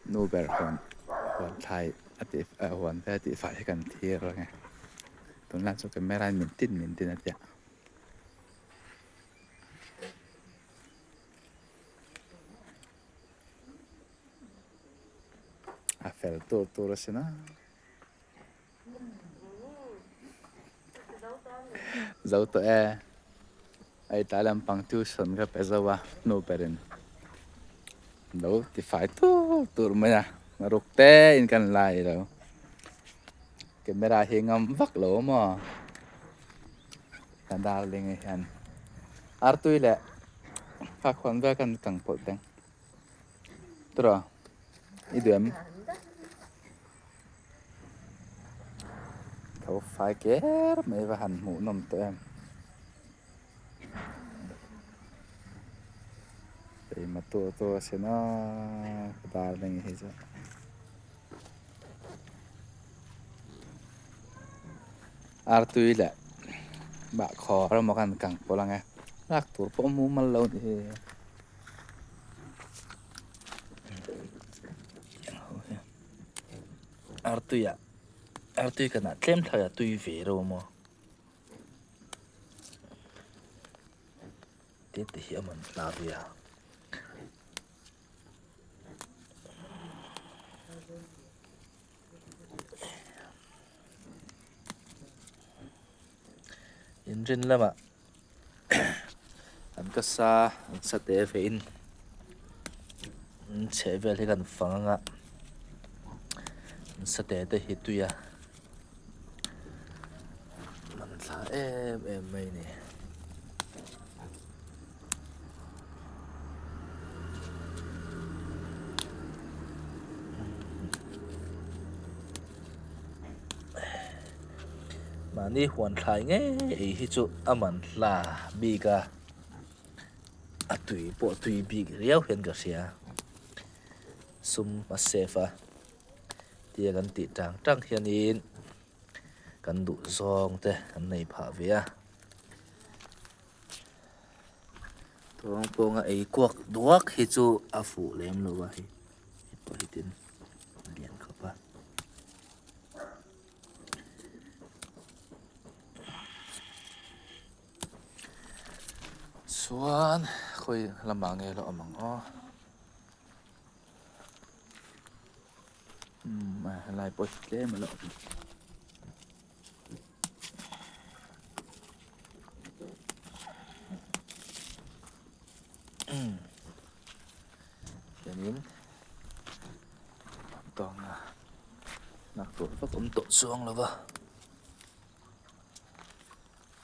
Nu ber huan huan thlai a tih huan vel a tih fai hi kan thlir reng e. Tunlai chu camera in min tin min tin a tia. A fel tur tur asin a. Zo tawh e. Hei tlai lampang tuition ka pe zo a hnu berin lo ti fai tur tur mai a ruk te in kan lai lo camera hi ngam vak lo maw ka darling ah hian artui leh khakhua vel khan kang pawlh teng tawh i duh em. Tho fai ker mai va han hmuh nawm tawh em. Keimah tur tur a sin a ka darling hi chu. Artui leh bahkhawr emaw khan kang pawlh ang e lak tur pawh mumal lo ni hi. Artui ah artui kan ah tlem thlai a tui ve reuh a maw te te hi a man hla ve a. Inrin lamah an ka sa an sa te ve in an chheh vel hi kan fang anga an sa te te hi tui a man thla em em mai a ni. Mahni huan thlai ngei ei hi chu a man hla bik a, a tui pawh tui bik riau hian ka hria. Sum a save a, tia kan tih tang tang hianin kan duh zawng te kan nei phah ve a. Tawng pawnga ei kuak duak hi chu a fuh lem lo a hei pawh hi tin a lian khawp a. Chuan khawi lamah nge lo awm ang aw umm helai pawh hi tlem a lo awm. Hianin tawnga nak tur vak awm tawh chuang lo va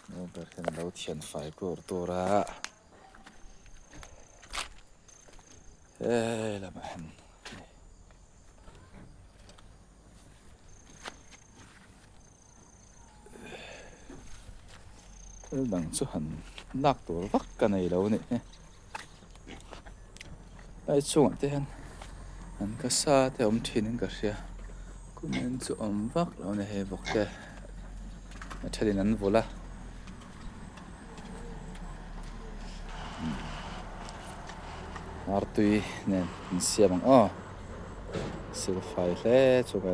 nu ber hian a lo thian fai kur tur a he lamah hian. Thil dang chu han lak tur vak ka nei lo a nih hi hei chungah te hian an ka sa te a awm thin in ka hria kumin chu awm vak lo a ni hei bawk te a thenin an vul a. Artui nen an siam ang aw silfai hle chu ka.